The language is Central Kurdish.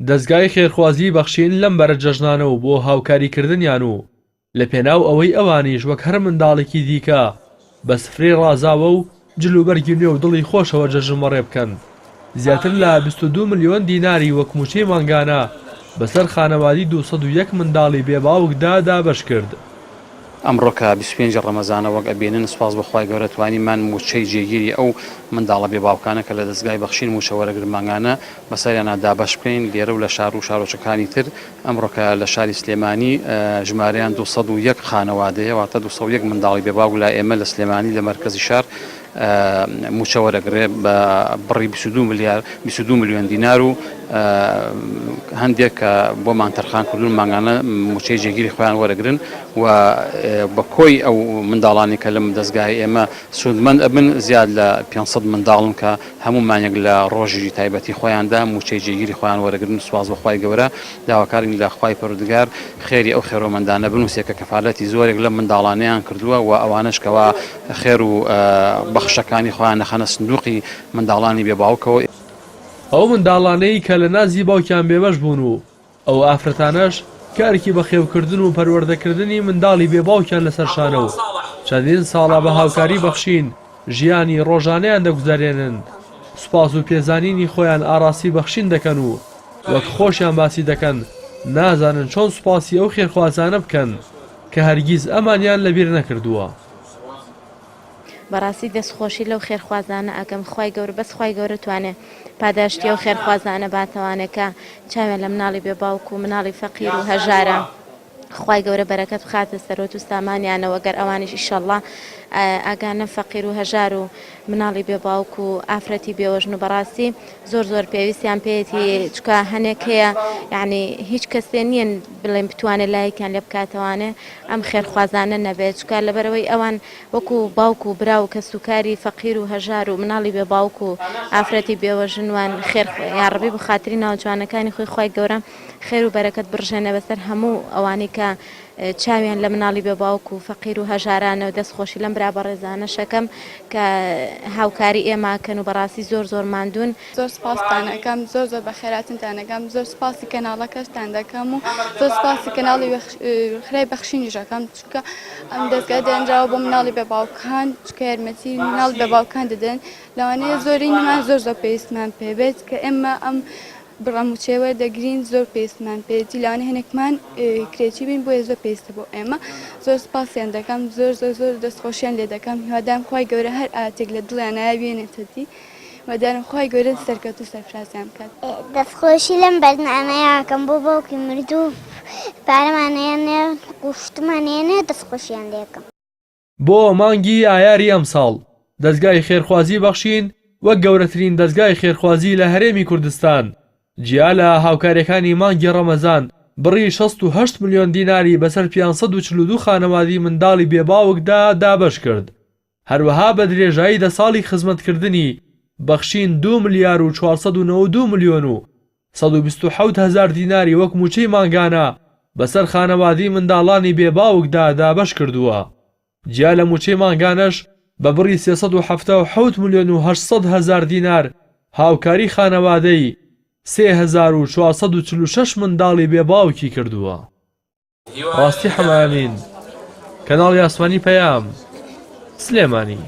دەزگای خێرخوازیی بەخشین لەم بەرە جەژنانە و بۆ هاوکاریکردنیان و لە پێناو ئەوەی ئەوانیش وەک هەر منداڵێکی دیکە بە سفرەی ڕازاوە و جلوبەرگی نوێ و دڵی خۆشەوە جەژن بەڕێ بکەن، زیاتر لە 22 ملیۆن دیناری وەک مووچەی مانگانە بەسەر خانەوادی 201 منداڵی بێ باوکدا دابەش کرد. ئەمڕۆ کە 25 ی ڕەمەزانە وەک ئەبینن سوپاس بۆ خوای گەورە توانیمان مووچەی جێگیری ئەو منداڵە بێ باوکانە کە لە دەزگای بەخشین مووچە وەرەگرن مانگانە بەسەریانا دابەش بکەین لێرە و لە شار و شارۆچکەکانی تر ئەمڕۆ کە لە شاری سلێمانی ژمارەیان 201 خانەوادەیە واتە 201 منداڵی بێ باوک لای ئێمە لە سلێمانی لە مەرکەزی شار مووچە وەرەگرێ بە بڕی 22 ملیار 22 ملیۆن دینار و هەندێک کە بۆمان تەرخان کردوون مانگانە مووچەی جێگیری خۆیان وەرەگرن و بە کۆی ئەو منداڵانی کە لەم دەزگای ئێمە سوودمەند ئەبن زیاد لە 500 منداڵن کە هەموو مانگێک لە ڕۆژی تایبەتی خۆیاندا مووچەی جێگیری خۆیان وەرەگرن سوپاس بۆ خوای گەورە داواکارین لە خوای پەروەردگار خێری ئەو خێرۆمەندانە بنووسێ کە کەفالەتی زۆرێک لەم منداڵانەیان کردووە و ئەوانەش کەوا خێر و بەخشەکانی خۆیان نەخەنە سندوقی منداڵانی بێ باوکەوە. ئەو منداڵانەی کە لە نازی باوکیان بێبەش بوون و ئەو ئافرەتانەش کە ئەرکی بەخێوکردن و پەروەردەکردنی منداڵی بێ باوکیان لەسەر شانە و چەندین ساڵە بە هاوکاری بەخشین ژیانی ڕۆژانەیان دەگوزەرێنن سوپاس و پێزانینی خۆیان ئاڕاستی بەخشین دەکەن و وەک خۆشیان باسی دەکەن نازانن چۆن سوپاسی ئەو خێرخوازانە بکەن کە هەرگیز ئەمانیان لەبیر نەکردووە. بەڕاستی دەست خۆشی لەو خێرخوازانە ئەکەم خوای گەورە بەس خوای گەورە توانێ پاداشتی ئەو خێرخوازانە باتەوانێ کە چاویان لە مناڵی بێ باوک و مناڵی فەقیر و هەژارە خوای گەورە بەرەکەت بخاتە سەرۆت و سامانیانەوە گەر ئەوانیش ئیشەڵڵا ئاگانە فەقیر و هەژار و مناڵی بێ باوک و ئافرەتی بێوەژن و بەڕاستی زۆر زۆر پێویستیان پێیەتی چکە هەنێک هەیە یعنی هیچ کەسێ نییە بڵێن بتوانێت لایەکیان لێ بکاتەوانێ ئەم خێرخوازانە نەبێت چکە لەبەرەوەی ئەوان وەکو باوک و برا و کەسوکاری فەقیر و هەژار و مناڵی بێ باوک و ئافرەتی بێوەژن وان خێر یاڕەبی بۆ خاتری ناوە جوانەکانی خۆی خوای گەورە خێر و بەرەکەت بڕژێنێ بەسەر هەموو ئەوانەی کە چاویان لە مناڵی بێ باوک و فەقیر و هەژارانە و دەست خۆشی لەم برا بەڕێزانەش ئەکەم کە هاوکاری ئێمە ئەکەن و بەڕاستی زۆر زۆر ماندوون. زۆر سوپاستان ئەکەم زۆر زۆر بەخێراتنتان ئەکەم زۆر سوپاسی کەناڵەکەشتان دەکەم و زۆر سوپاسی کەناڵی خرای بەخشینیش ئەکەم چونکە ئەم دەزگا دانراوە بۆ مناڵی بێ باوکان چونکە یارمەتی مناڵی بێ باوکان دەدەن لەوانەیە زۆرینەمان زۆر زۆر پێویستمان پێ بێت کە ئێمە ئەم بڕە مووچەیە وەردەگرین زۆر پێویستمان پێیەتی لەوانەیە هەنێکمان کرێچی بین بۆیە زۆر پێویستە بۆ ئێمە زۆر سوپاسیان دەکەم زۆر زۆر زۆر دەستخۆشیان لێ دەکەم هیوادارم خوای گەورە هەر ئاتێک لە دڵیانایە بێنێتە دی هیوادارم خوای گەورە سەرکەوتوو سەرفرازیان بکات. دەستخۆشی لەم بەرنامەیە ئەکەم بۆ باوکی مردوو پارەمان ئەیەنێ قوشتمان ئەیەنێ دەستخۆشیان لێکەم. بۆ مانگی ئایاری ئەمساڵ، دەزگای خێرخوازی بەخشین وەک گەورەترین دەزگای خێرخوازی لە هەرێمی کوردستان، جیا لە هاوکارییەکانی مانگی ڕەمەزان، بڕی 68 ملیۆن دیناری بەسەر 542 خانەوادی منداڵی بێ باوکدا دابەشکرد. هەروەها بە درێژایی دە ساڵی خزمەتکردنی، بەخشین دوو ملیار و 492 ملیۆن و 127 هەزار دیناری وەک مووچەی مانگانە بەسەر خانەوادەی منداڵانی بێ باوکدا دابەش کردووە. جیا لە مووچەی مانگانەش بە بڕی 377 ملیۆن و 800 هەزار دینار هاوکاری خانەوادەی 3446 منداڵی بێ باوکی کردووە. ڕاستی حەمەئەمین، کەناڵی ئاسمانی پەیام، سلێمانی.